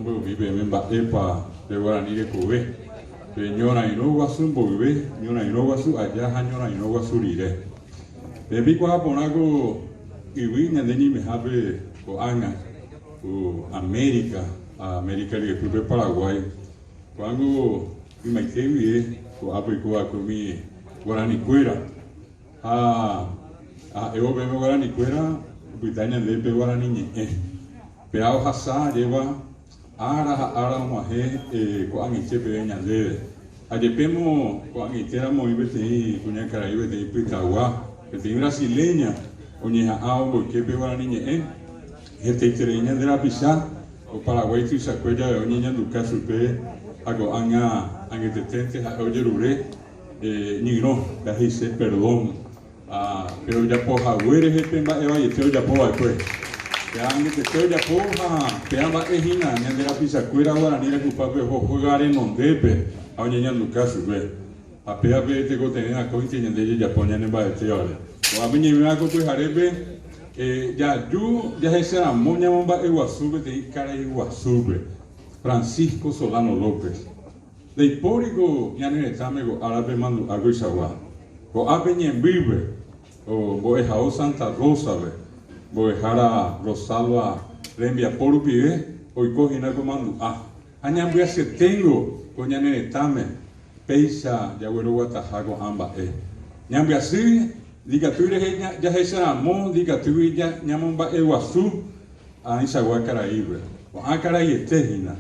Amombe'umi peẽme mba'épa pe guarani rekove, pe ñorairõ guasu mboyve, ñorairõ guasu aja ha ñorairõ guasu rire. Peẽ peikuaa porã ko yvy ñande ñeimehápe ko'ág̃a, ko América ha América ryepýpe Paraguái. Ko'ág̃a ymaite guive ko'ápe oiko va'ekue umi guaranikuéra. Ha ha'évo peẽme guaranikuéra opyta ñande pe guarani ñe'ẽ. Péa ohasa ajéva ára ha ára og̃uahẽ ko'ag̃aite peve ñandéve. Ha jepémo ko'ag̃aitéramo oĩ peteĩ kuñakarai peteĩ pytagua, peteĩ brasileña oñeha'ã omboyke pe guarani ñe'ẽ, hetaiterei ñande rapicha ko Paraguái tuichakue jave oñeñanduka chupe ha ko'ág̃a angeteténte ha'e ojerure ñyrõ, péa he'ise perdón. Ha pe ojapo hague rehe pe mba'e vaiete ojapo va'ekue. Péa añetete ojapo ha péa mba'e hína ñande rapichakuéra guarani rekupápe oho hóga renondépe ha oñeñanduka chupe. Ha péape tekotevẽ akóinte ñande jajapo ñane mba'etévare. Ko'ápe ñaiméva ko pyharépe jaju jahecharamo ñamomba'eguasu peteĩ karai guasúpe, Francisco Solano López. Ndaipóri ko ñane retãme ko árape mandu'a koichagua. Ko'ápe ñembýpe, ko mbo'ehao Santa Rosa-pe, mbo'ehára Rosalba rembiapo rupive oiko hína ko mandu'a. Ha ñambyasyeténgo ko ñane retãme péicha jagueroguataha ko'ã mba'e. Ñambyasy ndikatúi rehe jahecharamo ndikatúigui ñamomba'eguasu ãichagua karaípe. Ko'ã karaiete hína.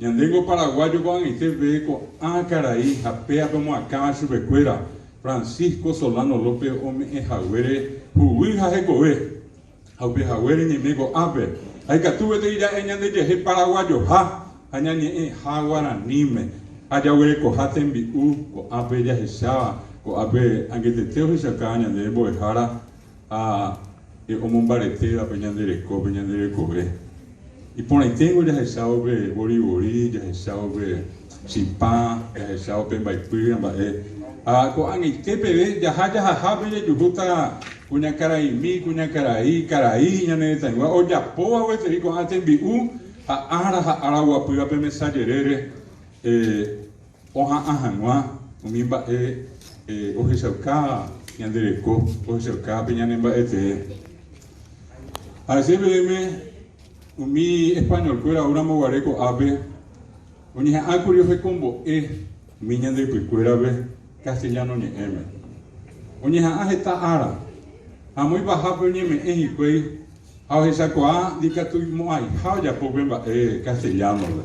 Ñandéngo paraguayo ko'ag̃aite peve ko'ã karai ha péape omoakãva chupekuéra, Francisco Solano López ome'ẽ haguére huguy ha hekove, ha upe haguére ñaime ko'ápe, ha ikatu gueteri ja'e ñandejehe paraguayoha ha ñañe'ẽha guaraníme, ha jaguerekoha tembi'u ko'ápe jahecháva, ko'ápe angetete ohechaukáva ñandéve mbo'ehára Ha omombaretéva pe ñande reko, pe ñande rekove. Iporãiténgo jahechávo pe vorivori, jahechávo pe chipa, jahechávo pe mbaipy ha mba'e. Ha ko'ag̃aite peve jaha jahahápe jajuhúta kuñakaraimi, kuñakarai, karai ñane retãygua ojapóva gueteri ko'ã tembi'u ha ára ha ára oguapýva pe mesa jerére. Oha'ã hag̃ua umi mba'e ohechauka ñande reko, ohechauka pe ñane mba'etee. Ha'ese peẽme umi español-kuéra oúramo guare ko'ápe oñeha'ãkuri ohekombo'e umi ñande ypykuérape castellano ñe'ẽme. Oñeha'ã heta ára, ha amo ipahápe oñeme'ẽ hikuái Ha ohechakuaa ndikatuimo'ãiha ojapo pe mba'e castellano-pe.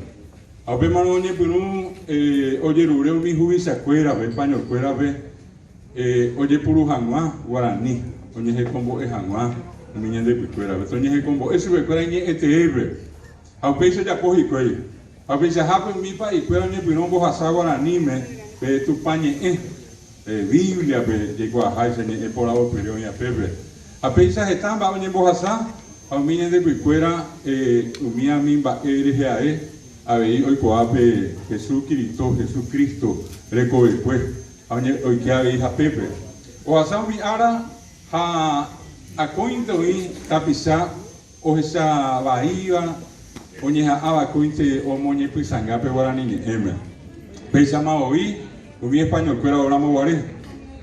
Ha upémarõ oñepyrũ ojerure umi huvichakuérape, español-kuérape, ojepuru hag̃ua guarani, oñehekombo'e hag̃ua umi ñandepykuérape. Toñehekombo'e chupekuéra iñe'ẽteépe. Ha upéicha ojapo hikuái. Ha upeichahápe umi pa'ikuéra oñepyrũ ombohasa guaraníme pe Tupã ñe'ẽ. Pe Bíbliape jaikuaaháicha ñe'ẽ poravopyre oĩ apépe. Ha péicha heta mba'e oñembohasa ha umi ñandepykuéra umi ami mba'e rehe ae avei oikuaa pe Hesu Kirito, Hesu Cristo, rekovekue ha oike avei hapépe. Ohasa umi ára ha akóinte oĩ tapicha Ohecha vaíva oñeha'ã va'ekuénte omoñepysãnga pe guarani ñe'ẽme. Péichama voi umi españolkuéra oúramo guare.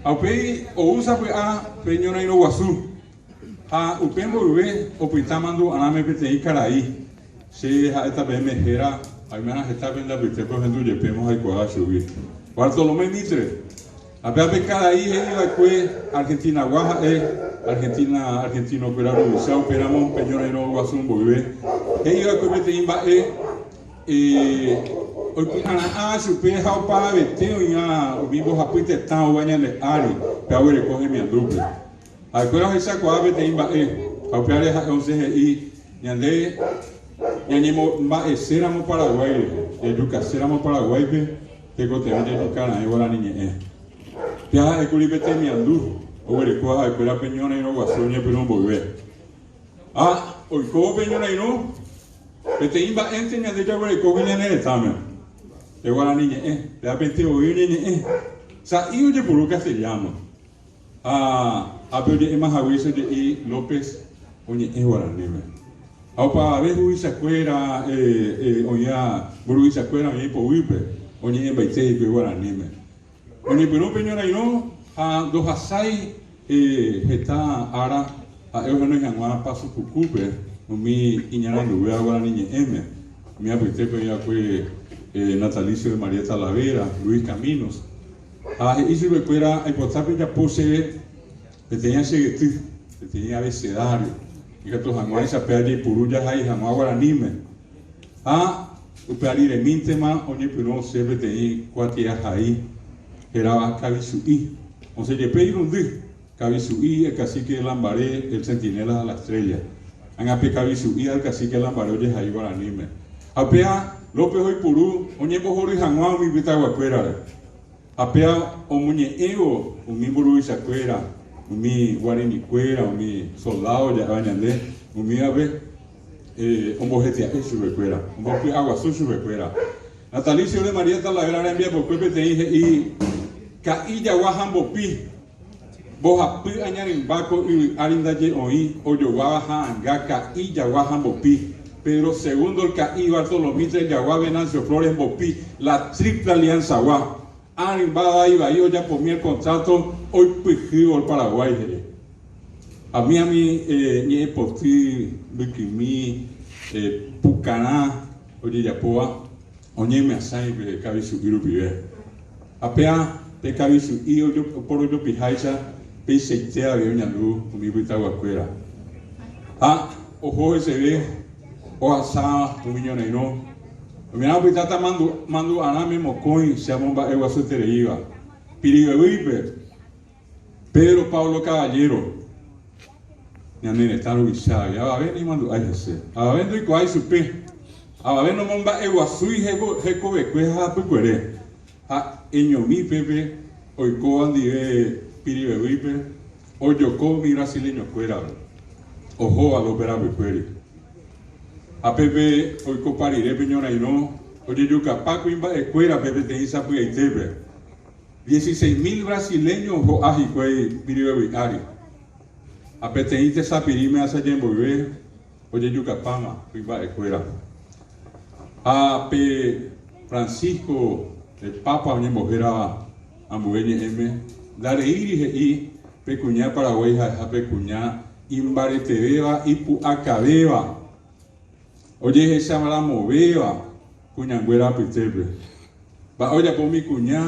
Ha upéi ou sapy'a pe ñorairõ guasu. Ha upe mboyve opyta mandu'arãme peteĩ karai, che ha'éta peẽme héra ha oime'arã heta pende apytépe ohendu jepémo haikuaáva chugui. Bartolomé Mitre. Ha péva pe karai he'i va'ekue Argentina-gua ha'e, Argentina, argentino-kuéra ruvicha upéramo pe ñorairõ guasu mboyve, he'i va'ekue peteĩ mba'e oipy'ara'ãva chupe ha oparavete oĩva umi mbohapy tetã oúva ñande ári pe aguereko hemiandúpe. Ha'ekuéra ohechakuaa peteĩ mba'e, ha upévare ha'e osẽ he'i, Ñande ñañemomba'eséramo Paraguái rehe, jajukaséramo Paraguáipe, tekotevẽ jajuka raẽ guarani ñe'ẽ. Péva ha'ékuri pe temiandu oguerekóva ha'ekuéra pe ñorairõ guasu oñepyrũ mboyve. Ha oikóvo pe ñorairõ, peteĩ mba'énte ñande jaguerekógui ñane retãme, pe guarani ñe'ẽ, péva pente voi oñeñe'ẽ. Sa'i ojepuru castellano. Ha ápe oje'éma haguéicha oje'i López oñe'ẽ guaraníme. Ha opavave huvichakuéra oĩva mburuvichakuéra oĩ ipoguýpe, oñe'ẽmbaite hikuái guaraníme. Oñepyrũ pe ñorairõ ha ndohasái heta ára ha'e ohenói hag̃ua Paso Pukúpe umi iñaranduvéva guarani ñe'ẽme, umi apytépe oĩ va'ekue Natalicio de María Talavera, Luis Caminos, ha he'i chupekuéra aipota pejapo chéve peteĩ achegety, peteĩ abecedario, ikatu hag̃uáicha pe ajeipuru jahai hag̃ua guaraníme. Ha upe ariremíntema oñepyrũ osẽ peteĩ kuatiahai hérava Kavisu'i. Osẽ jepe irundy, Kavisu'i, El Cacique de Lambaré, El Centinela ha La Estrella. Ág̃a pe Kavisu'i ha El Cacique de Lambaré ojehai guaraníme. Ha upéva López oipuru oñembohory hag̃ua umi pytaguakuérare. Ha péva omoñe'ẽvo umi mburuvichakuéra, umi guarinikuéra, umi soldádo ja'éva ñande, umívape ombohetia'e chupekuéra, ombopy'aguasu chupekuéra. Natalicio de María Talavera rembiapokue peteĩ he'i, Ka'i jagua ha mbopi, mbohapy añarymba ko yvy ári ndaje oĩ ojoguáva ha'anga ka'i jagua ha mbopi, Pedro Segundo el ka'i, Bartolomítre el jagua, Venancio Flores mbopi, la Triple Alianza-gua. Ã rymba vai vai ojapomi el contrato oipyhývo el Paraguái, he'i. Ami ami ñe'ẽpoty mbykymi pukarã ojejapóva oñemyasãi pe kavisu'i rupive. Ha péa pe kavisu'i oporojopiháicha peichaite avei oñandu umi pytaguakuéra. Ha oho heseve ohasa umi ñorairõ. Umirã opytáta mandu'arãme mokõi che amomba'eguasuetereíva. Pirivevýipe. Pedro Pablo Caballero, ñane retã ruvicha, avave naimandu'ái hese, avave ndoikuaái chupe, avave nomomba'eguasúi hekovekue ha hapykuere, ha eñomi pépe oikóva ndive Pirivevýipe ojoko umi brasileñokuérape ohóva López rapykuéri. Ha pépe oikopa rire pe ñorairõ ojejukapa kuimba'ekuérape peteĩ sapy'aitépe. Dieciséis mil brasileño ho'a hikuái Pirivevy ári, ha peteĩ tesapirĩme asaje mboyve ojejukapáma kuimba'ekuéra. Ha pe Francisco, pe Papa oñembohérava ambue ñe'ẽme, ndareíri he'i pe kuña Paraguái ha'eha pe kuña imbaretevéva, ipu'akavéva, Ojehecharamovéva kuñanguéra apytépe. Mba'e ojapo umi kuña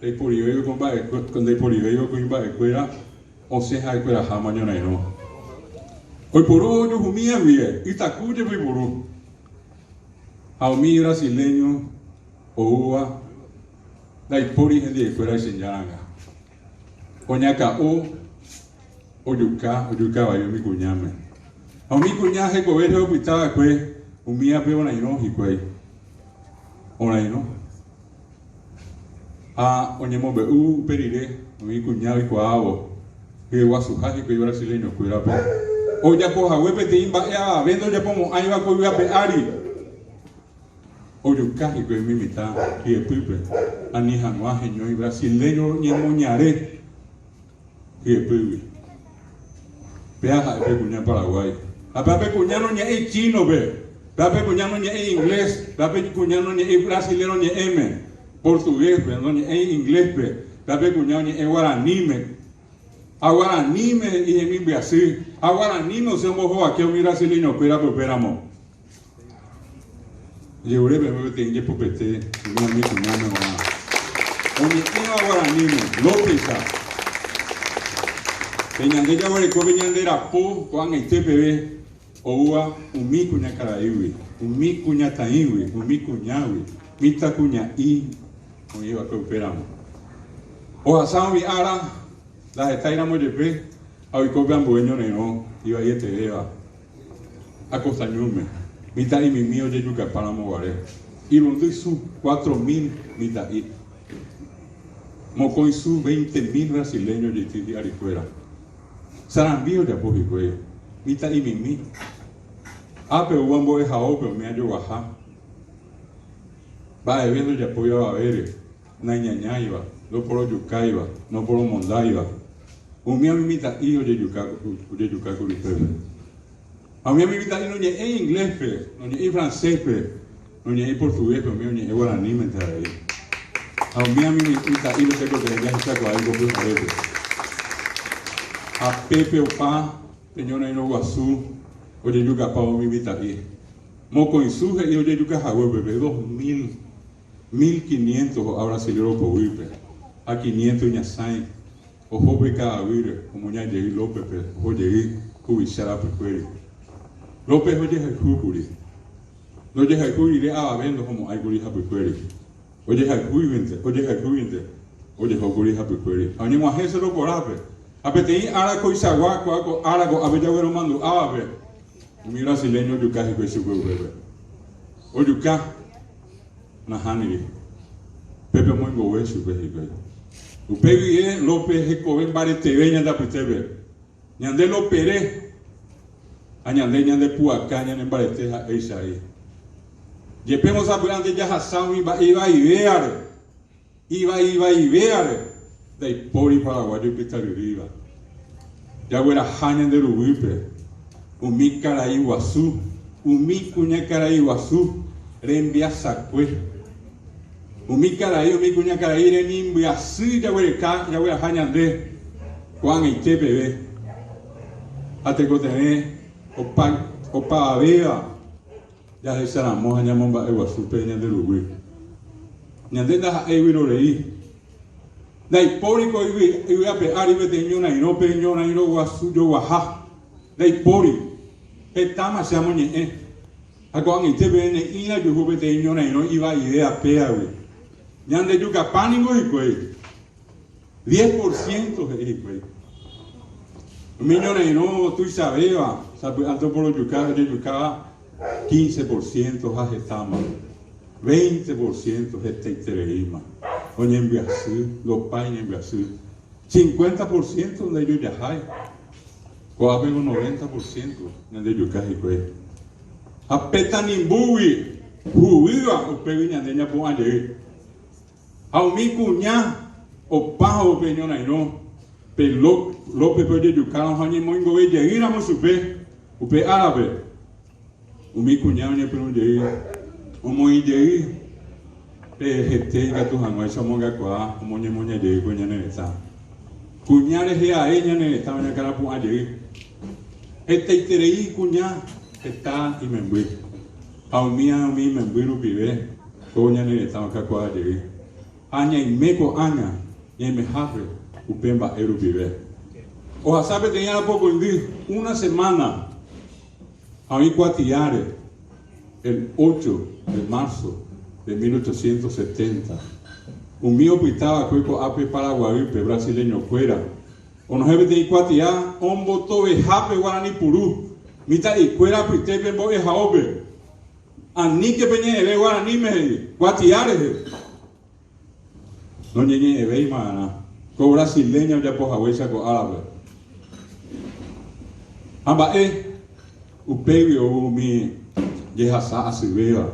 ndaiporivéiva kuimba'ekuéra osẽ ha'ekueraháma ñorairõ. Oiporu ojuhumíva guive, ytaku jepe oiporu. Ha umi brasileño oúva ndaipóri hendiekuéra ichenjáranga. Oñakã'o. Ojuka, ojuka vai umi kuñáme. Ha umi kuña hekove rehe opyta va'ekue, umívape orairõ hikuái. Orairõ. Ha oñemombe'u upe rire umi kuña oikuaávo hyeguasuha hikuái brasileño-kuérape, ojapo hague peteĩ mba'e avave ndojapomo'ãiva ko yvy ape ári. Ojuka hikuái umi mitã hyepýpe ani hag̃ua heñói brasileño ñemoñare. Hyepýgui. Péa ha'e pe kuña Paraguái. Ha péa pe kuña noñe'ẽi chínope, péa pe kuña noñe'ẽi inglés, péa pe kuña noñe'ẽi brasilero ñe'ẽme, portuguéspe, noñe'ẽi ingléspe, péa pe kuña oñe'ẽ guaraníme. Ha guaraníme he'i hemimbyasy, ha guaraníme osẽ ombohovake umi brasileñokuérape upéramo. Ejevure peẽme peteĩ jepopete umi umi kuñáme g̃uarã. Oñe'ẽva guaraníme, López-cha. Pe ñande jaguerekópe ñande rapo ko'ag̃aite peve oúva umi kuñakaraígui, umi kuñataĩgui, umi kuñágui, mitãkuña'i oĩva'ekue upéramo. Ohasa umi ára ndahetáiramo jepe ha oiko pe ambue ñorairõ ivaietevéva. Acosta ñúme, mitã'imimi ojejukapa ramo guare, irundy su, 4000 mitã'i, mokõi su, veinte mil brasileño ojeity hi'arikuéra. Sarambi ojapo hikuái, mitã'imimi, ápe oúva mbo'ehaópe umi ajoguaha, mba'eve ndojapói avavére, naiñañáiva, ndoporojukáiva, noporomondáiva. Umi umi mitã'i ojejuka ojejukákuri upépe. Ha umi umi mitã'i noñe'ẽi inglés-pe, noñe'ẽi francés-pe, noñe'ẽi portugués-pe, umi oñe'ẽ guaranímente avei. Ha umi umi mitã'ípe tekotevẽ jahechakuaa ko pyharépe. Ha pépe opa pe ñorairõ guasu ojejukapávo umi mitã'i. Mokõisu he'i ojejukahague upépe, 2000, 1500 ho'a brasilero poguýpe ha 500 iñasãi. Oho pe ka'aguýre, omuña jey Lópezpe, oho jey huvicha rapykuéri. López ojehayhu kuri. Ndojehayhu rire avave ndohomo'ãi kuri hapykuéri. Ojehayhúiguinte, ojehayhúiguinte ojeho kuri hapykuéri. Ha oñeg̃uahẽ Cerro Corápe. Ha peteĩ ára koichagua, kóa ko ára ko'ápe jagueromandu'ávape, umi brasileño ojuka hikuái chupe upépe. Ojuka. Nahániri. Pépe omoingove chupe hikuái. Upe guive López hekove mbareteve ñande apytépe. Ñande Lópere ha ñande ñande pu'aka ñane mbarete ha'éichai. Jepémo sapy'ánte jahasa umi mba'e ivaivéare. Ivaivaivéare ndaipóri paraguayo ipytaryrýiva. Jagueraha ñande ruguýpe umi karai guasu, umi kuñakarai guasu rembiasakue. Umi karai, umi kuñakarai remimbyasy jaguereka, jagueraha ñande ko'ag̃aite peve. Ha tekotevẽ opa, opavavéva. Jahecharamo ha ñamomba'eguasu pe ñande ruguy. Ñande ndaha'éi vyrorei. Ndaipóri ko yvy ape ári peteĩ ñorairõ pe ñorairõ guasu joguaha. Ndaipóri. Hetáma che amoñe'ẽ. Ha ko'ag̃aite peve ne'ĩra juhu peteĩ ñorairõ ivaive apéagui. Ñandejukapa ningo hikuái. Diez por ciento he'i hikuái. Umi ñorairõ tuichavéva sapy'ánte oporojuka ojejukáva quince por ciento ha hetáma, veinte por ciento hetaitereíma. Oñembyasy, ndopái ñembyasy. Cincuenta por ciento ndaijojahái. Ko'ápengo noventa por ciento ñandejuka hikuái. Ha pe tanimbúgui huguýva upégui ñande ñapu'ã jey. Ha umi kuña opávo pe ñorairõ, pe Lópezpe ojejukárõ ha oñemoingove jeýramo chupe upe árape, umi kuña oñepyrũ jey omoĩ jey pe hete ikatu hag̃uáicha omongakuaa omoñemoña jey ko ñane retã. Kuña rehe ae ñane retã oñakãrapu'ã jey. Hetaiterei kuña heta imemby, ha umía umi imemby rupive Ko ñane retã okakuaa jey ha ñaime ko'ág̃a ñaimehápe upe mba'e rupive. Ohasa peteĩ arapokõindy, una semana, ha oĩ kuatiáre el ocho de marzo de 1870. Umi opytava'ekue ko'ápe Paraguaýpe, brasileñokuéra, onohẽ peteĩ kuatia ombotovehápe guarani puru mitã'ikuéra apytépe mbo'ehaópe. Aníke peñe'ẽve guaraníme, he'i, kuatia rehe. Noñeñe'ẽvéima va'erã ko brasileña ojapo haguéicha ko árape. Ha mba'e upégui ou umi jehasa asyvéva.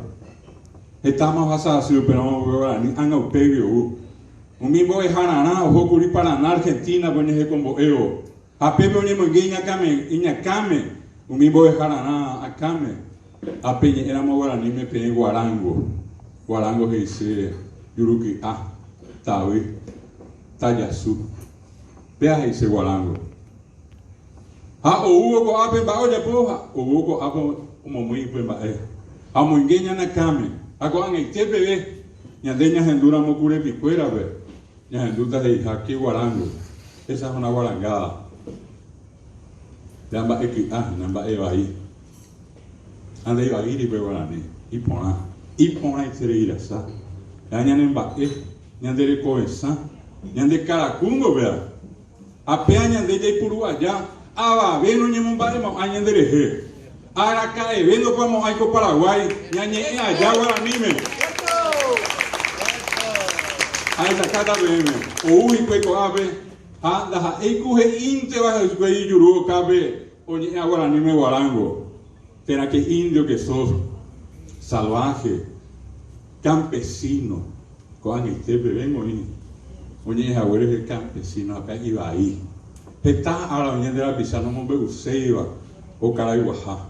Hetáma ohasa asy upérõ guarani, ág̃a upégui ou. Umi mbo'ehararã oho kuri Paraná, Argentina-pe oñehekombo'évo. Ha pépe oñemoinge iñakãme, iñakãme, umi mbo'ehararã akãme, ha peñe'ẽ ramo guaraníme peẽ guarango. Guarango he'ise juruky'a, tavy, tajasu. Péa he'ise guarango. Ha oúvo ko'ápe mba'e ojapo, ha oúvo ko'ápe omomýi upe mba'e, ha omoinge ñane akãme. Ha ko'ag̃aite peve, ñande ñahendu ramo kurepikuérape, Ñahendúta he'iha que guarango, esa es una guarangada. Péa mba'e ky'a hína, mba'e vai. Ha ndaivaíri pe guarani, iporã, iporãiterei rasa. Péa ñane mba'e, ñande rekovesã, ñande karakúngo péa. Ha péa ñande jaipuru aja avave noñemomba'emo'ãi ñande rehe. Araka'eve ndopamo'ãi ko Paraguái ñañe'ẽ aja guaraníme. Ahechakáta peẽme, ou hikuái ko'ápe ha ndaha'éi ku he'ínteva hikuái ijuru okápe oñe'ẽva guaraníme guarángo, térã que indio que sos, salvaje. Campesino, ko'ag̃aite peve oĩ oñe'ẽ hague rehe campesino ha pe ivai. Heta ára oĩ ñande rapicha nomombe'uséiva okarayguaha.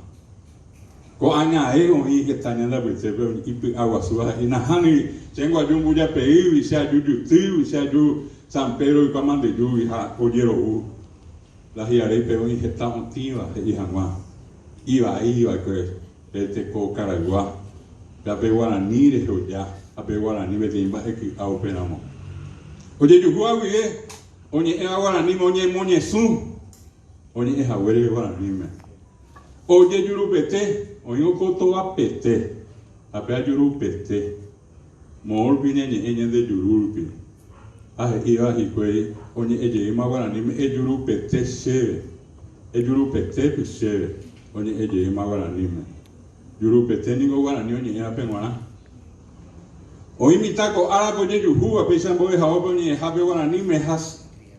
Ko'ág̃a ae oĩ heta ñande apytépe ipy'aguasúva he'i, Nahániri, chéngo aju Mbujapeýgui, che aju Jutýgui, che aju San Pedro-gui, Kuamandejúgui ha ojerovu. La hi'aréipe oĩ heta otĩva he'i hag̃ua ivai va'ekue pe teko karaygua, pe ape guarani rehe oja ha pe guarani peteĩ mba'e ky'a upéramo. Ojejuhúva guive oñe'ẽva guaraníme oñemoñesũ oñe'ẽ haguére guaraníme. Ojejurupete, oĩ okotovapete ha pe ajurupete. Moõ rupi ñañe'ẽ ñande juru rupi. Ha he'íva hikuái oñe'ẽ jeýma guaraníme ejurupete chéve, ejurupetépy chéve oñe'ẽ jeýma guaraníme. Jurupete ningo guarani oñe'ẽvape g̃uarã. Oĩ mitã ko árape ojejuhúva péicha mbo'ehaópe oñe'ẽhápe guaraníme ha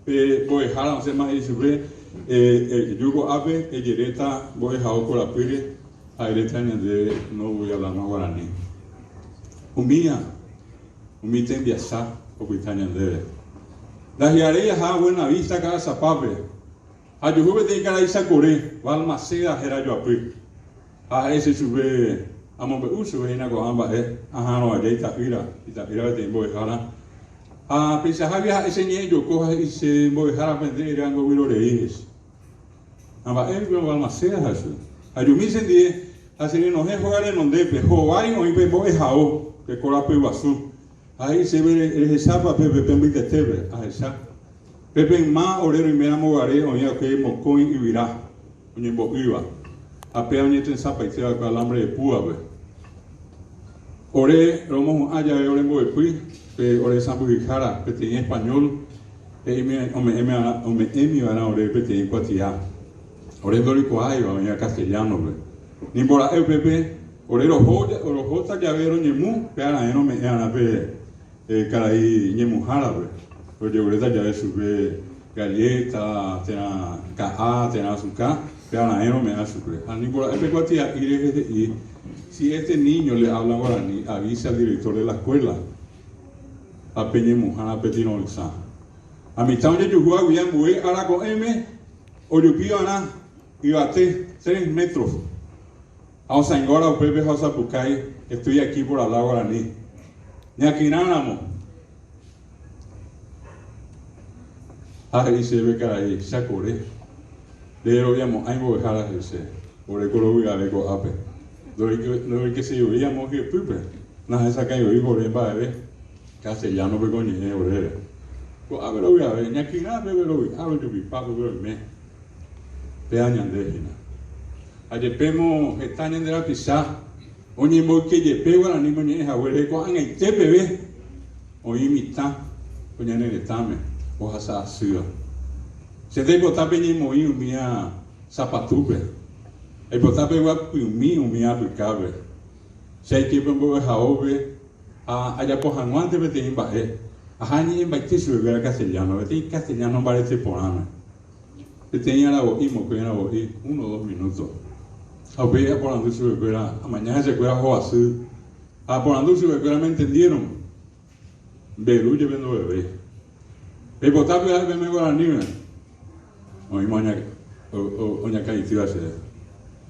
pe mbo'ehára osẽma he'i chupe, Eju ko'ápe, ejeréta mbo'ehao korapýre ha eréta ñandéve no voy a hablar más guarani. Umía umi tembiasa opyta ñandéve. Ndahi'aréi aha Buenavista Ka'asapápe, ajuhu peteĩ karai Chakore, Balmaceda héra joapy. Ha ha'e che chupe, amombe'u chupe hína ko'ã mba'e, aha'arõ aja ita'ýra, ita'ýra peteĩ mbo'ehára. Ha peichahágui ha'e che ñe'ẽ joko ha he'i che mbo'ehárape nde ere angoguirorei, he'i. Ha mba'e rupi Balmaceda ha'e chupe. Ajumi che ndie ha che renohẽ hóga renondépe, hovái oĩ pe mbo'ehao, pe korapy guasu. Ha he'i chéve, Rehechápa pépe pe mbytetépe? Ahecha. Pépe yma ore roiméramo guare oĩ va'ekue mokõi yvyra oñembo'ýva, ha péva oñetrensapaite va'ekue alambre de púape. Ore romohu'ã jave ore mbo'epy, pe ore sãmbyhyhára, peteĩ español, he'ími ome'ẽmi va'erã ore peteĩ kuatia. Ore ndoroikuaáiva oĩva castellano-pe. Nimbora'e upépe ore roho rohóta jave roñemu, pe araẽ rome'ẽ va'erã pe karai ñemuhárape, rojeguréta jave chupe galléta térã ka'a térã asuka, pe araẽ rome'ẽ chupe. Ha nimbora'e pe kuatia'i rehe he'i, Si este niño le habla guarani, avise al director de la escuela. Ha pe ñemuhára pe tirõysã. Ha mitã ojejuhu agui ambue ára ko'ẽme ojupi va'erã yvate tres metros. Ha osãingóra upépe ha osapukái, Estoy aquí por hablar guarani. Ñakyrã ramo. Ha he'i chéve karai, Chakore, ndereroviamo'ãi mbo'ehára he'i che, ore ko rovy'ave ko'ápe. Ndoroikeséi voi amo hyepýpe, nahesakãi voi ore mba'eve castellano-pe ko ñe'ẽ oréve. Ko'ápe rovy'ave, ñakyrã peve rovy'a rojupipa peve roime, péva ñande hína. Ha jepémo heta ñande rapicha oñemboyke jepe guaraníme oñe'ẽ haguére ko'ag̃aite peve, Oĩ mitã ko ñane retãme ohasa asýva. Che ndaipota peñemoĩ umía sapatúpe, aipota peguapymi umi apykápe. Che aike pe mbo'ehaópe ha ajapo hag̃uánte peteĩ mba'e, aha añe'ẽmbaite chupekuéra castellano, peteĩ castellano mbarete porãme. Peteĩ aravo'i, mokõi aravo'i, uno, dos minuto. Ha upéi aporandu chupekuéra, amaña hesekuéra hovasy. Ha aporandu chupekuéra, Me entendieron? Mberu jepe ndovevéi. Peipota pyhare peme guaraníme? Oĩma oñakãitýva chéve.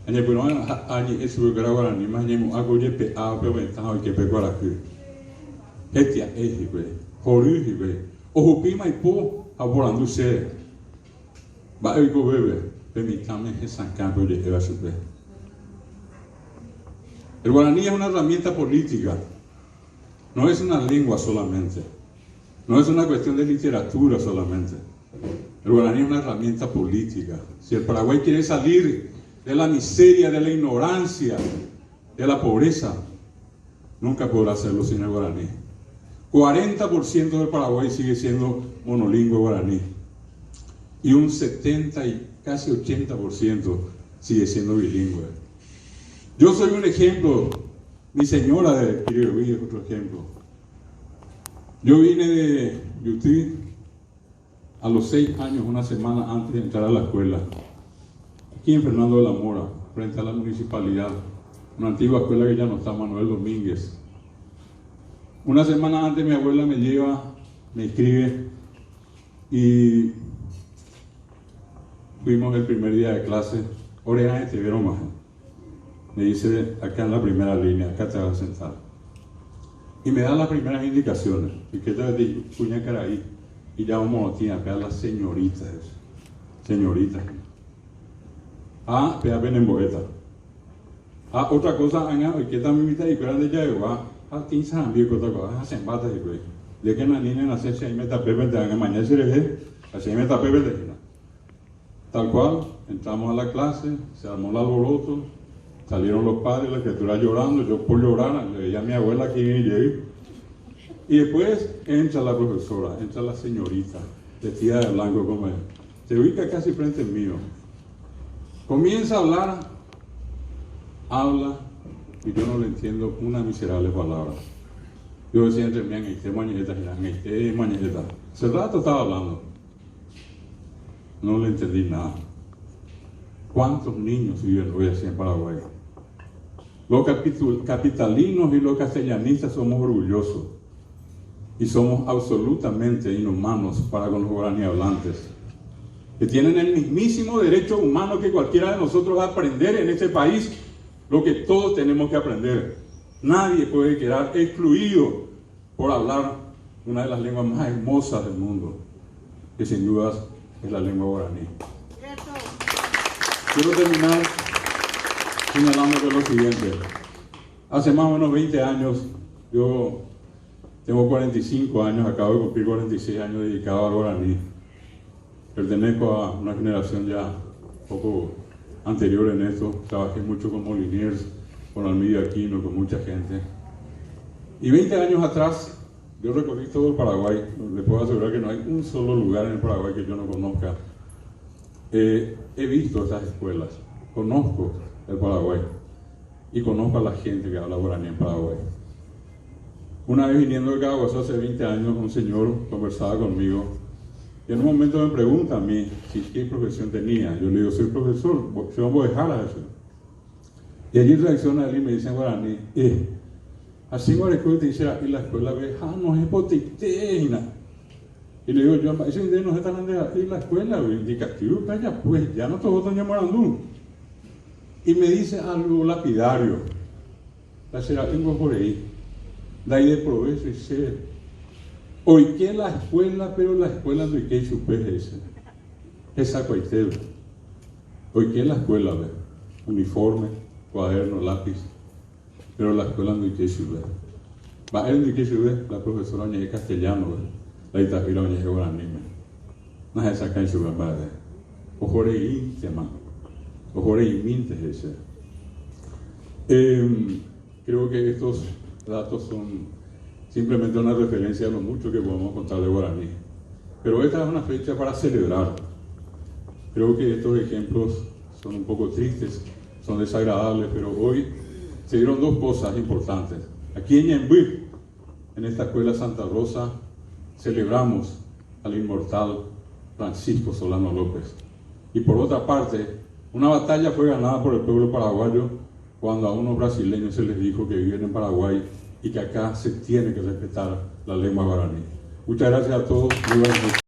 Añepyrũ añe'ẽ chupekuéra guaraníme ha añemo'ã ko ojepe'áva pe ovetã ha oike pe kuarahy. Hetia'e hikuái, hory hikuái. Ohupíma ipo ha oporandu chéve. Mba'e oiko upépe? Pe mitãme hesakã pe oje'éva chupe. El guaraní es una herramienta política, no es una lengua solamente, no es una cuestión de literatura solamente. El guaraní es una herramienta política. Si el Paraguay quiere salir de la miseria, de la ignorancia, de la pobreza, nunca podrá hacerlo sin el guaraní. 40% del Paraguay sigue siendo monolingüe guaraní y un 70 y casi 80% sigue siendo bilingüe. Yo soy un ejemplo, mi señora de Pirigüí es otro ejemplo. Yo vine de Yutí a los 6 años, una semana antes de entrar a la escuela, aquí en Fernando de la Mora, frente a la municipalidad, una antigua escuela que ya no está, Manuel Domínguez. Una semana antes mi abuela me lleva, me inscribe y fuimos el primer día de clase, ore raẽteve rog̃uahẽ. Me dice, acá en la primera línea, acá te vas a sentar. Y me da las primeras indicaciones. Y que te kuñakarai y ya vamos a acá la señorita. Señorita. Ah, péa penembo'éta. Ha otra cosa, ág̃a oikéta umi mitã'ikuéra ndejavegua ha tĩ sarambi oikóta ko'ág̃a hasẽmbáta hikuái. De que nani nenasẽ che aime tapépente ág̃a emaña cherehe ha che aime tapépente hína. Tal cual, entramos a la clase, se armó el alboroto, salieron los padres, la criatura llorando, yo por llorar, le veía a mi abuela aquí jey. Y después entra la profesora, entra la señorita, vestida de blanco como él. Se ubica casi frente mío. Comienza a hablar, habla, y yo no le entiendo una miserable palabra. Yo decía entre mí, Hace rato estaba hablando. No le entendí nada. ¿Cuántos niños viven hoy así en Paraguay? Los capitalinos y los castellanistas somos orgullosos y somos absolutamente inhumanos para con los guaraní hablantes, que tienen el mismísimo derecho humano que cualquiera de nosotros a aprender en este país lo que todos tenemos que aprender. Nadie puede quedar excluido por hablar una de las lenguas más hermosas del mundo, que sin dudas es la lengua guaraní. Quiero terminar señalando lo siguiente. Hace más o menos 20 años, yo tengo 45 años, acabo de cumplir 46 años dedicado al guaraní. Pertenezco a una generación ya poco anterior en esto. Trabajé mucho con Moliniers, con Almeida Aquino, con mucha gente. Y 20 años atrás, yo recorrí todo el Paraguay. Les puedo asegurar que no hay un solo lugar en el Paraguay que yo no conozca. He visto esas escuelas, conozco el Paraguay y conozco a la gente que habla guaraní en Paraguay. Una vez viniendo de Caaguazú hace 20 años, un señor conversaba conmigo y en un momento me pregunta a mí si qué profesión tenía. Yo le digo, soy profesor, soy un eso. Y allí reacciona él y me dice en guaraní, así te dice, y la escuela ve, ah, no es potiteina. Y le digo, yo, ese no está en la escuela, indicativo, calla, pues, ya no todo está Y me dice algo lapidario. La será, tengo por ahí. De ahí de provecho y sé. Hoy que la escuela, pero la escuela no hay que ese. Esa cualquier. Hoy que la escuela, ve. Uniforme, cuaderno, lápiz. Pero la escuela no hay que subir. Va a que subir, la profesora oñe castellano, ve. La itapira oñe guaraní. No es esa cancha, madre. Ojore íntima. Ojore iminte ese. Creo que estos datos son simplemente una referencia a lo mucho que podemos contar de guaraní. Pero esta es una fecha para celebrar. Creo que estos ejemplos son un poco tristes, son desagradables, pero hoy se dieron dos cosas importantes. Aquí en Ñemby, en esta escuela Santa Rosa, celebramos al inmortal Francisco Solano López. Y por otra parte, una batalla fue ganada por el pueblo paraguayo cuando a unos brasileños se les dijo que viven en Paraguay y que acá se tiene que respetar la lengua guaraní. Muchas gracias a todos. Muy buenas noches.